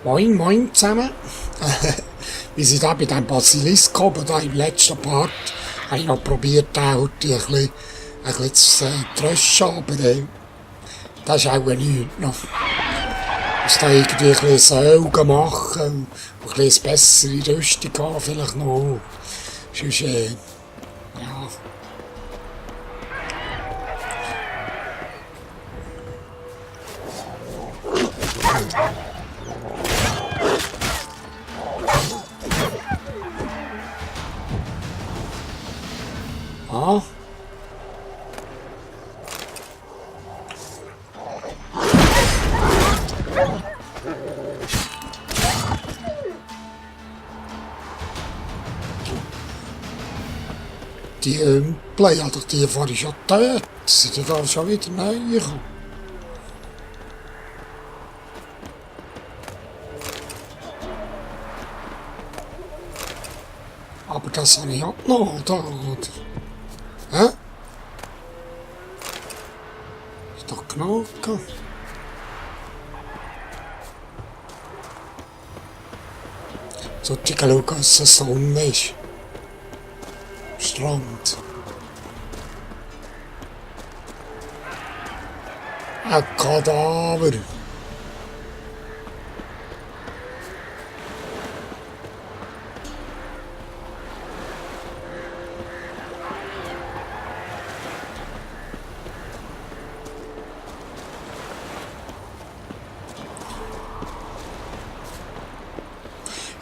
Moin, moin zusammen. Wie sie da bei dem Basilisk oben, da im letzten Part, habe ich noch probiert, den heute ein bisschen zu tröschen, aber das ist auch nichts noch. Ich muss da irgendwie ein bisschen Säugen machen und ein bisschen bessere Rüstung haben, vielleicht noch. Sonst, ja. Ah. Die Ümpel, ja, doch die vorhin schon tot. Sind da schon wieder neu gekommen? Aber das habe ich abgenommen, oder? Hä? Ist doch genug. Sollte ich schauen, dass es Sonne ist. Strand. Ein Kadaver.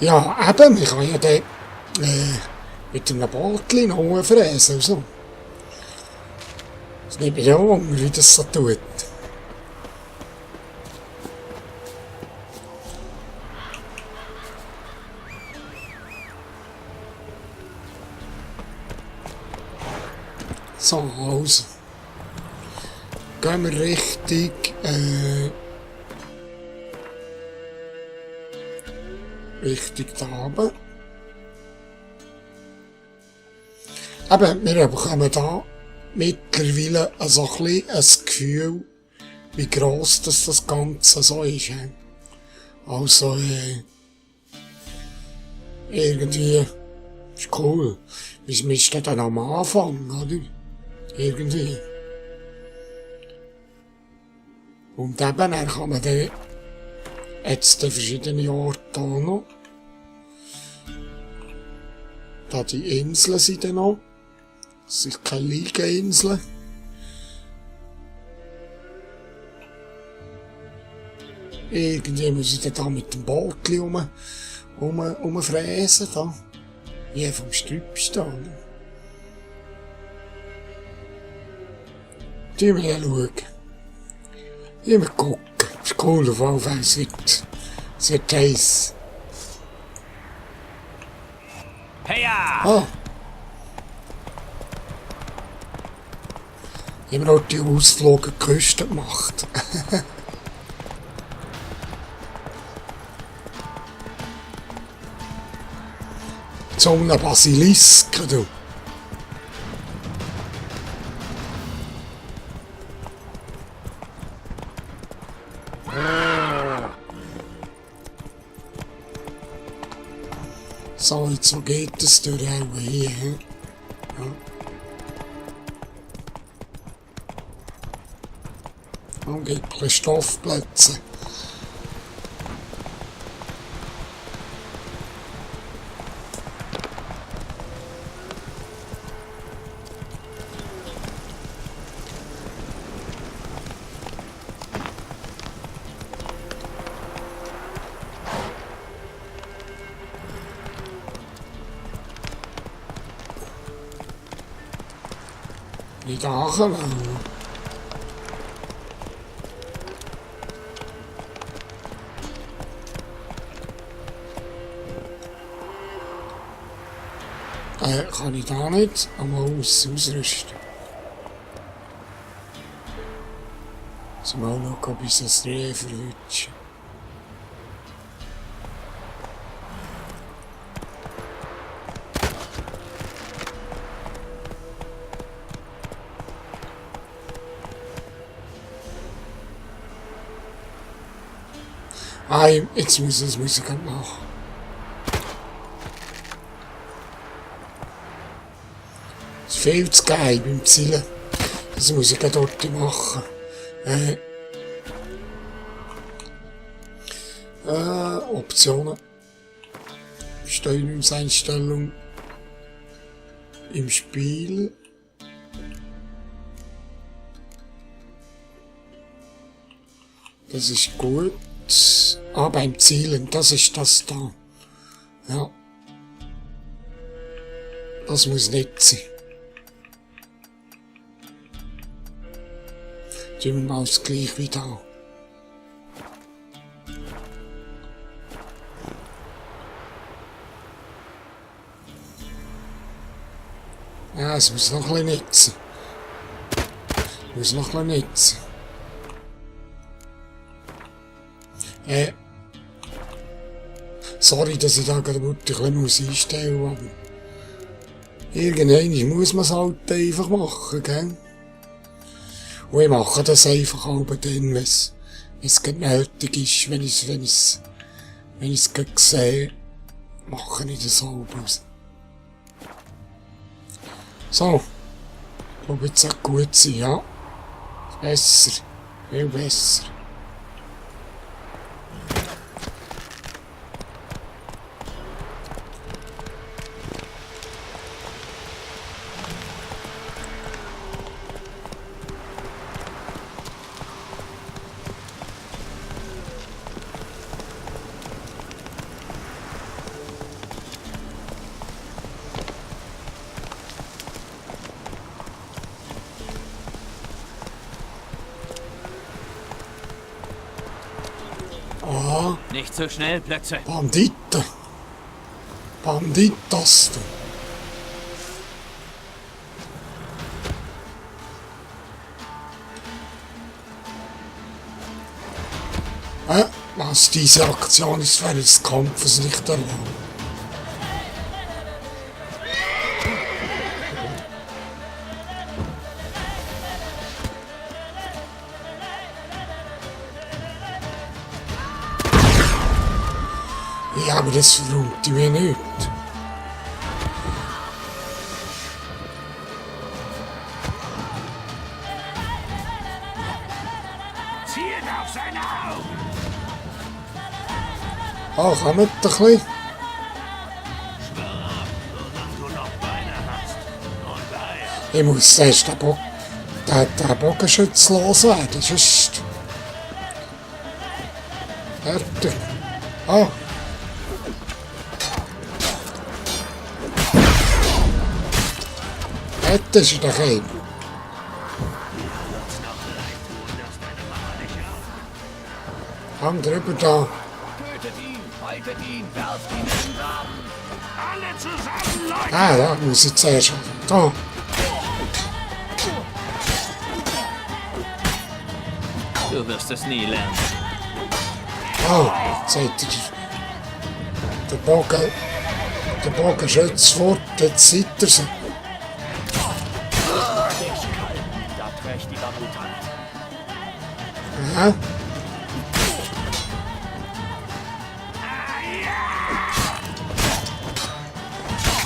Ja, eben, ich kann ja den mit einem Bootchen hochfräsen und so. Das nimmt mich auch Wunder, wie das so tut. So, also. Gehen wir Richtung da oben. Eben, wir bekommen da mittlerweile so ein bisschen ein Gefühl, wie gross das Ganze so ist. Also, irgendwie ist cool. Wir stehen dann am Anfang, oder? Irgendwie. Und eben, dann kann man dann jetzt an verschiedene Orte auch noch. Da die Inseln sind dann noch. Das sind keine Liegeinseln. Irgendwie muss ich dann da mit dem Boot rumfräsen, da. Wie vom Stübstein. Die wir schauen. Immer gucken. Ist cool, auf jeden Fall. Es wird heiß. Heya! Ah. Immer noch die Ausflüge an die Küste gemacht. So ein Basilisk, du. So, jetzt wo geht es durch auch hier? Ja. Angeblich Stoffplätze. Nicht angelangt. Kann ich da nicht einmal ausrüsten. Also mal schauen, ob ich das Dreh verwünsche. Ah, jetzt muss ich gerade machen. Es ist viel zu geil beim Zielen. Das muss ich gerade dort machen. Optionen. Steuerungseinstellung im Spiel. Das ist gut. Ah, beim Zielen, das ist das da. Ja. Das muss nicht sein. Tun wir mal das gleich wie da. Ja, es muss noch ein bisschen nitzen. Muss noch ein bisschen nitzen. Sorry, dass ich da gerade ein bisschen einstellen muss, aber irgendwann muss man es halt einfach machen, gell? Und ich mache das einfach auch dann, wenn es nötig ist, wenn ich es gerade sehe, mache ich das auch aus. So. Ich glaube, jetzt sollte gut sein, ja. Besser. Viel besser. Ah, Nicht so schnell, Plötze. Banditen. Banditas, du. Was diese Aktion ist während des Kampfes nicht erlaubt. Ja, aber das verrummt ich mir nicht. Zielt auf seine Augen! Ah, kommt ein bisschen. Solange du noch Beine hast. Und Eier. Ich muss erst den Bogenschütz loswerden, sonst... Fertig. Ah. Dort ist er daheim. Hang drüber da. Tötet ihn, haltet ihn, werft ihn in den Graben. Alle zusammen, Leute! Ah, da muss ich zuerst. Da. Du wirst es nie lernen. Ah, jetzt hat der Bogenschütz fort, jetzt sieht er sie. Da trächtiger Mutant. Ja.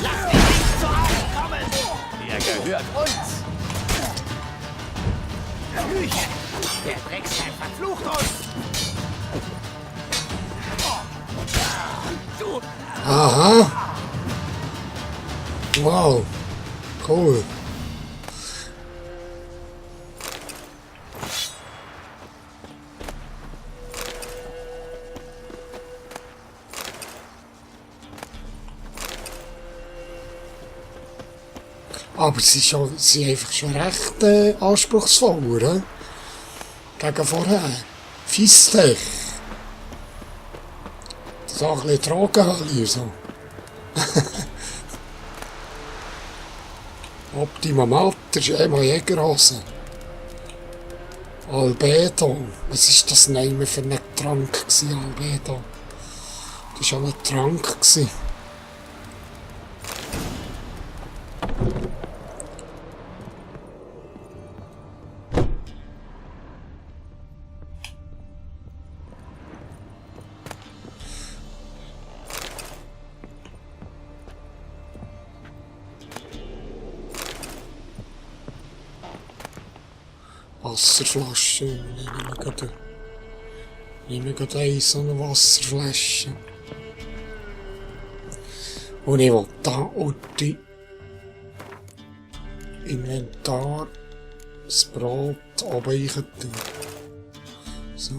Lass ihn nicht zur Hand kommen! Er gehört uns! Lüche! Der Dreckskerl verflucht uns! Du! Aha. Wow. Cool. Aber sie sind einfach schon recht anspruchsvoll, oder? Gegen vorher. Fistech. Das ist auch ein bisschen Drogenhalle und so. Optima Mater, Schema Jägerhose. Albedo. Was ist das Name für einen Trank gewesen, Albedo? Das war auch ein Trank gewesen. Wasserflasche. Ich nehme gerade eine so eine Wasserflasche. Und ich will da unten Inventar das Brot oben rein tun. So.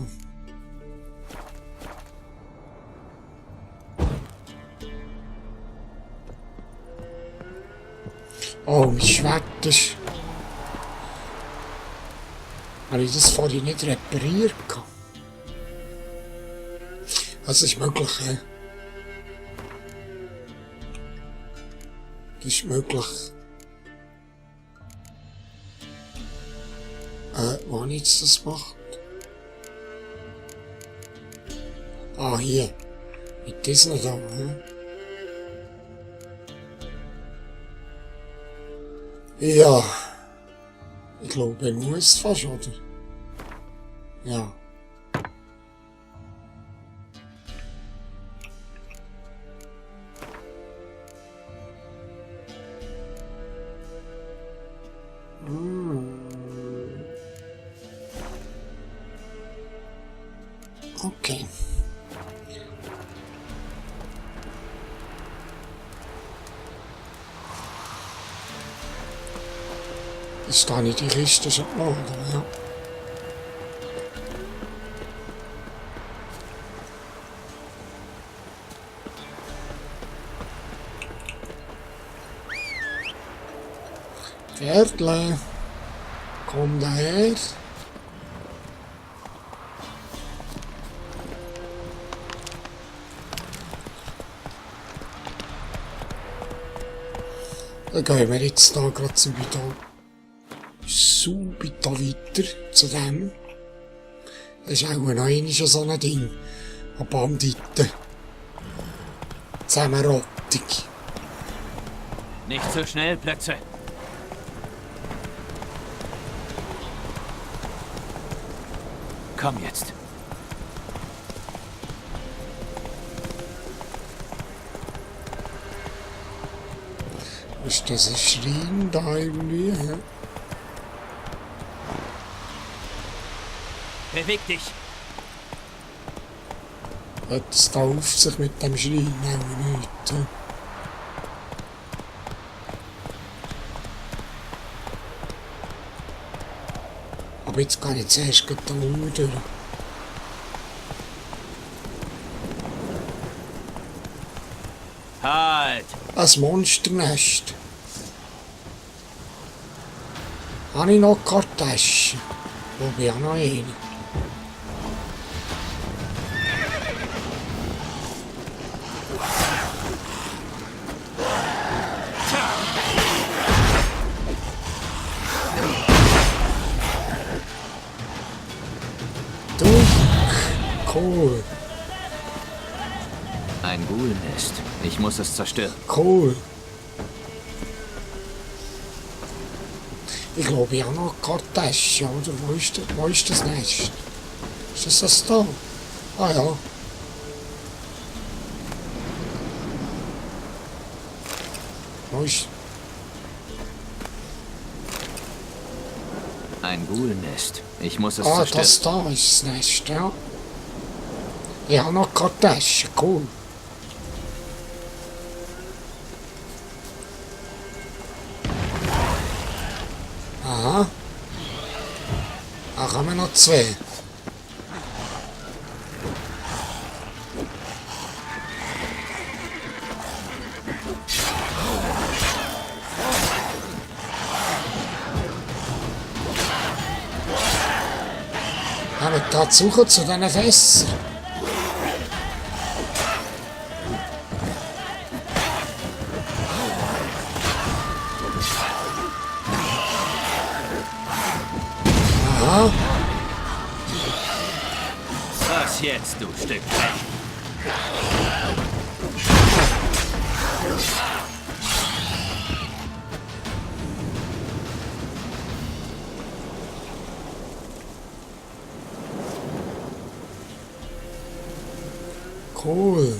Oh, mein Schwert ist... Habe ich das vorhin nicht repariert? Das ist möglich, ja. Das ist möglich. Wo habe ich jetzt das gemacht? Ah, hier. Mit diesen da, ne? Ja. Ich glaube, ich muss fast, oder? Ja. Okay. Ist da nicht die richtige Ordnung, ja. Pferdle, komm daher. Dann gehen wir jetzt da gerade subito weiter zu dem. Das ist auch noch einmal so ein Ding. An Banditen. Zusammenrottung. Nicht so schnell, Plötze. Komm jetzt. Ist das ein Schrein da irgendwie? Ja? Beweg dich. Hat es da auf sich mit dem Schrein auch nicht? Ja? Aber jetzt kann ich zuerst da unten durch. Halt! Ein Monsternest. Habe ich noch Kartaschen? Wo bin ich auch noch eine? Du, cool, Ein Ghoul-Nest. Ich muss es zerstören. cool. Ich glaube, ich habe noch Kartaschen, oder? Wo ist das Nest? Ist das da? Ah ja. Wo ist... Ein Ghoul-Nest. Ich muss es Ah, zerstören. das da ist das Nest, ja. Ich habe noch Kartaschen, cool. Aha. Da kommen noch zwei. Aber da suchen zu diesen Fässern. Aha. Was jetzt, du Stück Dreck? Cool.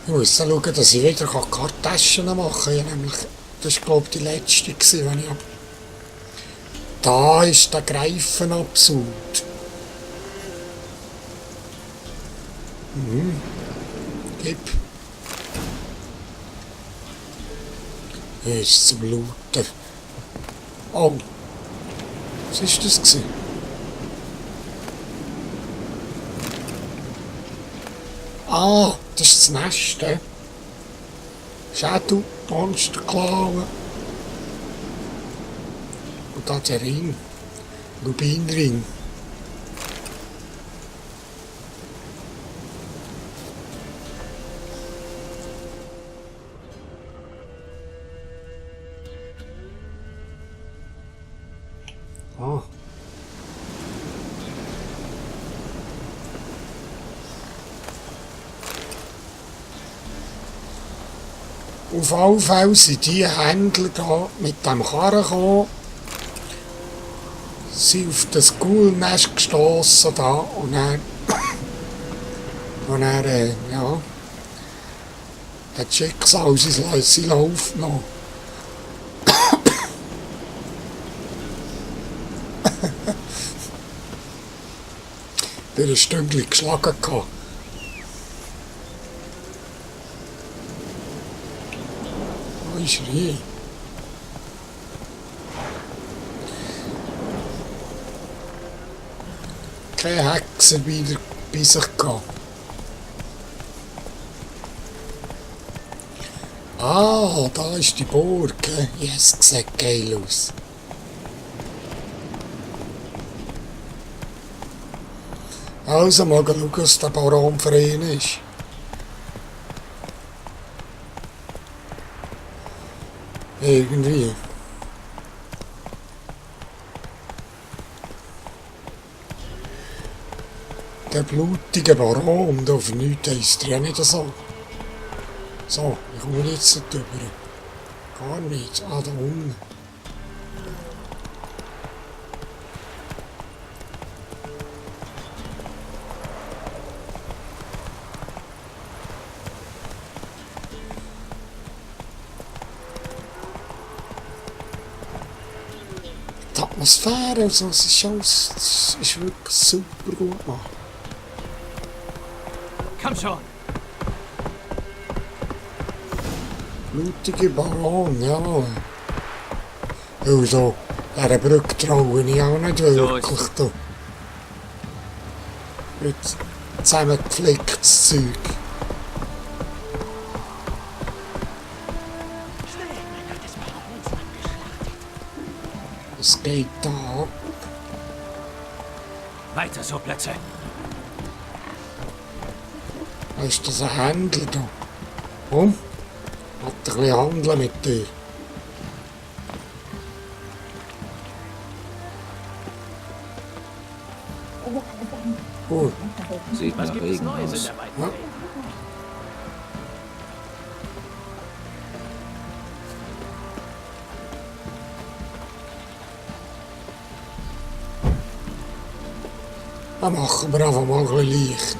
Ich muss schauen, dass ich wieder Kartaschen machen kann. Ich nämlich, das war, glaube ich, die letzte, die ich... Da ist der Greifenabsud. Gib. Ist zum Looten. Oh. Was war das gewesen? Ah, das ist das Nest, eh? Shadow Monster klauen. Und da der Ring. Rubinring. Ah. Auf alle Fälle sind die Händler da mit dem Karren gekommen, sind auf das Ghoul-Nest gestossen da und dann, ja, hat Schicksal seinen Lauf genommen. Der ein Stündchen geschlagen gehabt. Wo ist er hier? Keine Hexer wieder bei sich gehabt. Ah, da ist die Burg. Yes, sieht geil aus. Also mal schauen, was der Baron für ihn ist. Irgendwie. Der blutige Baron, auf nichts heisst er ja nicht so. So, wie komme ich jetzt nicht drüber? Gar nicht. Ah, da unten. Die Atmosphäre und so, es ist alles, das ist wirklich super gut gemacht. Komm schon! Blutige Baron, jawohl. Also, dieser Brücke traue ich auch nicht wirklich. So mit zusammengeflicktes Zeug. Was geht da ab? Weiter so, Plätze! Ist das ein Händler da? Hat ein bisschen handeln mit dir. Gut. Sieht Was nach gibt es Regen Neues in aus. der weiten Ja. Welt? Dann machen wir einfach mal ein bisschen Licht.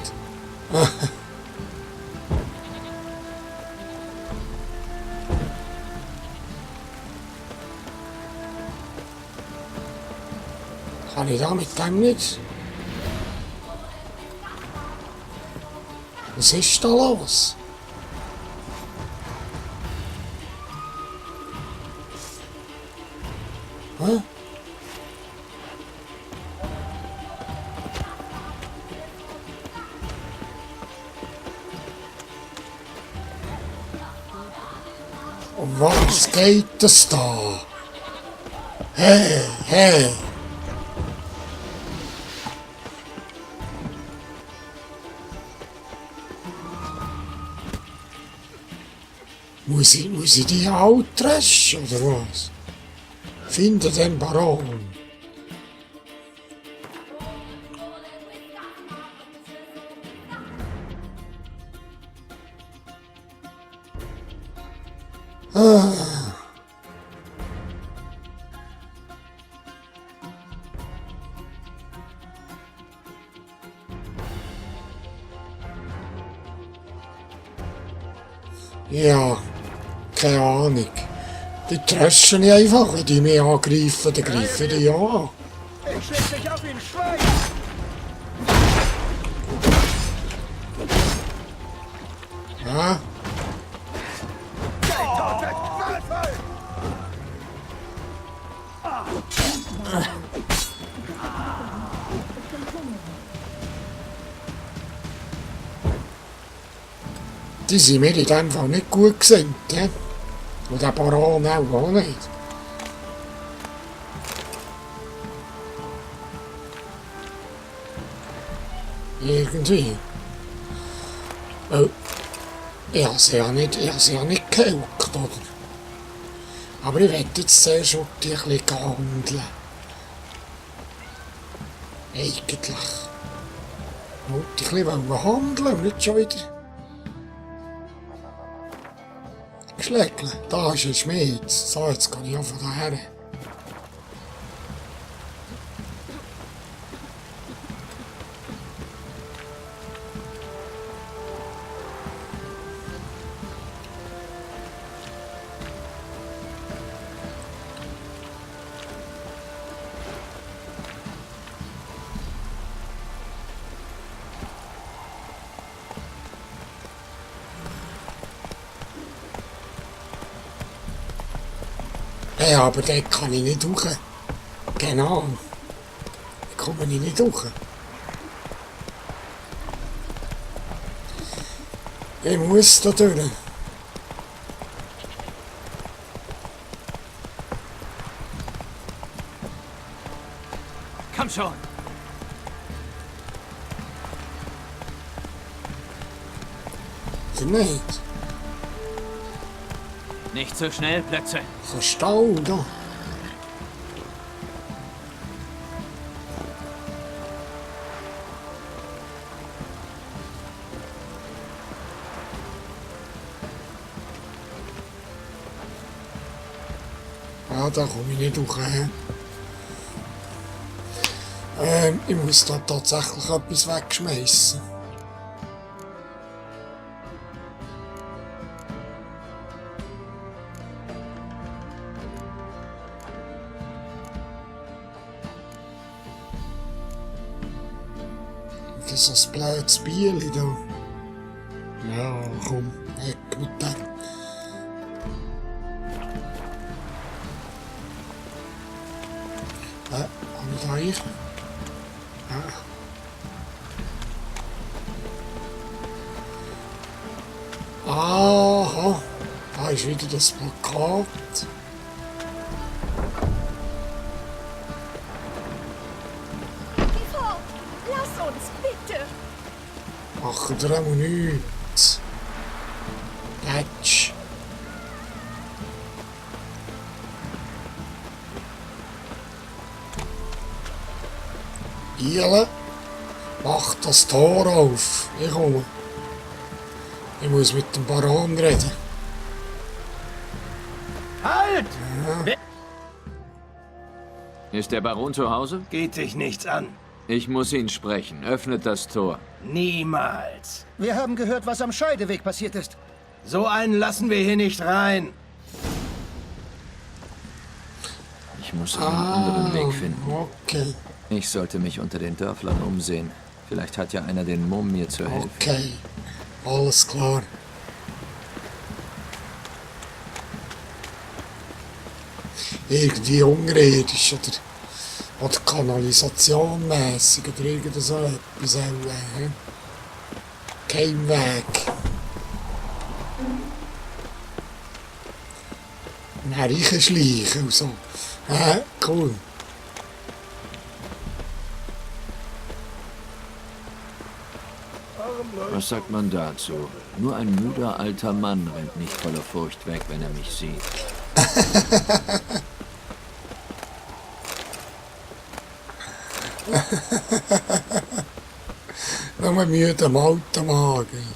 Kann ich da mit dem nicht? Was ist da los? Hä? Um was geht es da? Hey, hey! Muss ich die auch dreschen, oder was? Finde den Baron. Ah. Ja, keine Ahnung. Die tröschen ich einfach, wenn die mich angreifen, dann greifen die an. Ich schläg dich auf ihn, Schwein! Ja, die sind mir in dem Fall nicht gut gesinnt, ja? Und der Baron auch nicht. Irgendwie. Oh, ich habe sie ja nicht gehuckt, oder? Aber ich werde jetzt zuerst schon ein bisschen handeln. Eigentlich. Ich wollte ein bisschen handeln und nicht schon wieder. Schlägle, da ist ein Schmied. So, jetzt kann ich auch von daher. Ja, aber dort kann ich nicht hoch. Genau. Da komme ich nicht hoch. Ich muss da durch. Komm schon! Oder nicht? Nicht so schnell, Plötze. So Stau da. Ja, da komme ich nicht hoch. Ich muss da tatsächlich etwas wegschmeißen. Das ist ein blödes Bieli da. Ja, komm, weg mit dem. Habe ich da hier? Ja. Aha, da ist wieder das Plakat. Fort! Lass uns, bitte! Machen wir auch nichts. Letsch. Ile, mach das Tor auf. Ich komme. Ich muss mit dem Baron reden. Halt! Ist der Baron zu Hause? Geht dich nichts an. Ich muss ihn sprechen. Öffnet das Tor. Niemals. Wir haben gehört, was am Scheideweg passiert ist. So einen lassen wir hier nicht rein. Ich muss einen anderen Weg finden. Okay, Ich sollte mich unter den Dörflern umsehen. Vielleicht hat ja einer den Mumm, mir zu helfen. okay. Alles klar. Irgendwie unterirdisch oder kanalisationmässig oder irgend so etwas. Kein Weg. Dann reinschleichen und so. Cool. Was sagt man dazu? Nur ein müder alter Mann rennt nicht voller Furcht weg, wenn er mich sieht. Nur müde am alten Magen.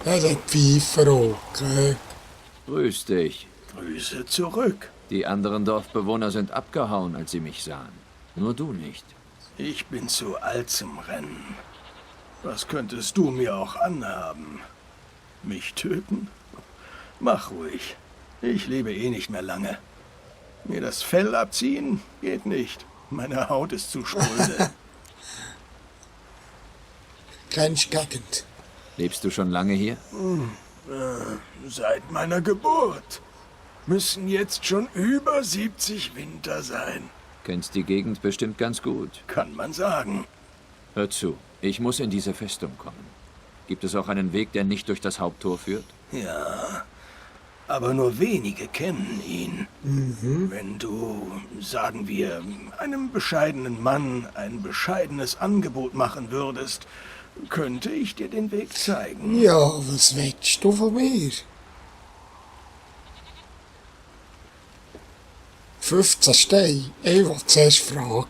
Das hat Pfeifer auch. Grüß dich. Grüße zurück. Die anderen Dorfbewohner sind abgehauen, als sie mich sahen. Nur du nicht. Ich bin zu alt zum Rennen. Was könntest du mir auch anhaben? Mich töten? Mach ruhig. Ich lebe eh nicht mehr lange. Mir das Fell abziehen geht nicht. Meine Haut ist zu spröde. Kennst du die Gegend? Lebst du schon lange hier? Seit meiner Geburt. Müssen jetzt schon über 70 Winter sein. Kennst die Gegend bestimmt ganz gut. Kann man sagen. Hör zu, ich muss in diese Festung kommen. Gibt es auch einen Weg, der nicht durch das Haupttor führt? Ja, aber nur wenige kennen ihn. Wenn du, sagen wir, einem bescheidenen Mann ein bescheidenes Angebot machen würdest, könnte ich dir den Weg zeigen. Ja, was willst du von mir? 15 Steine. Ich will zuerst fragen.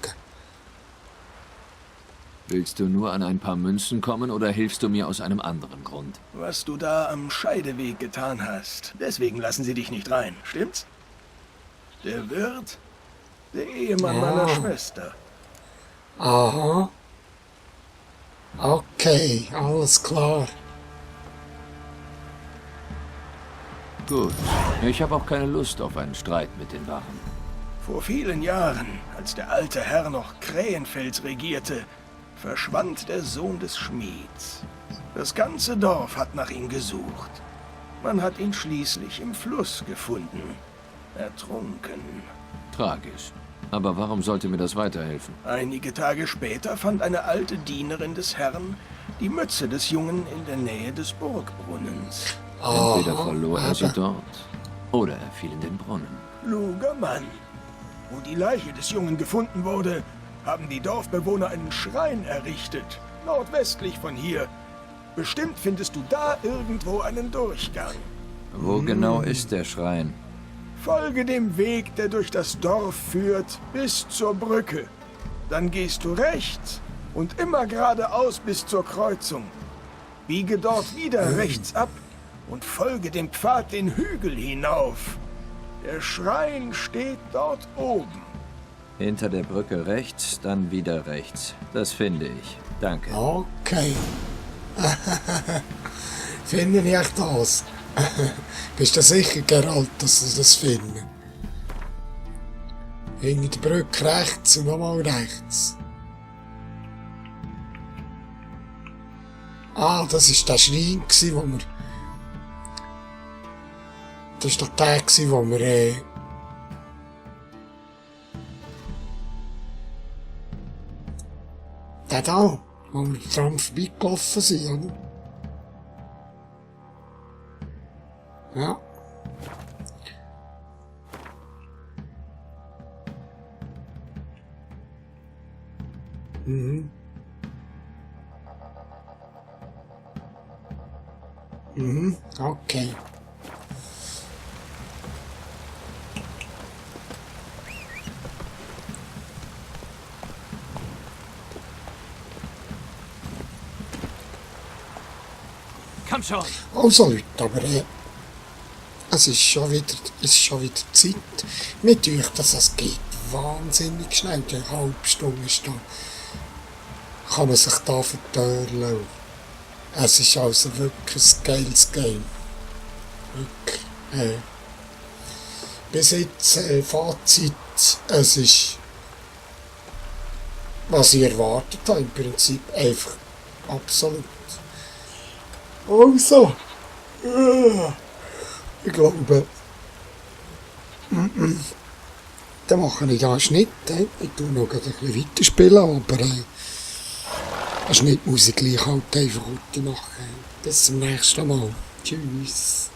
Willst du nur an ein paar Münzen kommen oder hilfst du mir aus einem anderen Grund? Was du da am Scheideweg getan hast, deswegen lassen sie dich nicht rein, stimmt's? Der Wirt, der Ehemann meiner Schwester. Aha. Okay, alles klar. Gut, ich habe auch keine Lust auf einen Streit mit den Wachen. Vor vielen Jahren, als der alte Herr noch Krähenfels regierte, verschwand der Sohn des Schmieds. Das ganze Dorf hat nach ihm gesucht. Man hat ihn schließlich im Fluss gefunden. Ertrunken. Tragisch. Aber warum sollte mir das weiterhelfen? Einige Tage später fand eine alte Dienerin des Herrn die Mütze des Jungen in der Nähe des Burgbrunnens. Entweder verlor er sie dort oder er fiel in den Brunnen. Kluger Mann. Wo die Leiche des Jungen gefunden wurde, haben die Dorfbewohner einen Schrein errichtet, nordwestlich von hier. Bestimmt findest du da irgendwo einen Durchgang. Wo genau ist der Schrein? Folge dem Weg, der durch das Dorf führt, bis zur Brücke. Dann gehst du rechts und immer geradeaus bis zur Kreuzung. Biege dort wieder rechts ab und folge dem Pfad den Hügel hinauf. Der Schrein steht dort oben. Hinter der Brücke rechts, dann wieder rechts. Das finde ich. Danke. Okay. Finde ich echt das? Bist du sicher, Geralt, dass sie das finden? Hinter der Brücke rechts und nochmal rechts. Ah, das war der Schrein, wo wir... Das war der Tag, wo wir... Der da, wo wir dran vorbeigelaufen sind, oder? Ja. Okay. Komm schon! Also Leute, aber es ist schon wieder Zeit. Mir dünkt, dass es geht wahnsinnig schnell. Eine halbe Stunde ist da. Kann man sich da vertörlen. Es ist also wirklich ein geiles Game. Wirklich. Bis jetzt Fazit, es ist, was ich erwartet habe, im Prinzip einfach absolut. Also, ich glaube, dann mache ich da einen Schnitt. Ich tue noch ein bisschen weiterspielen, aber eine Schnittmusik gleich halt einfach gut machen. Bis zum nächsten Mal. Tschüss.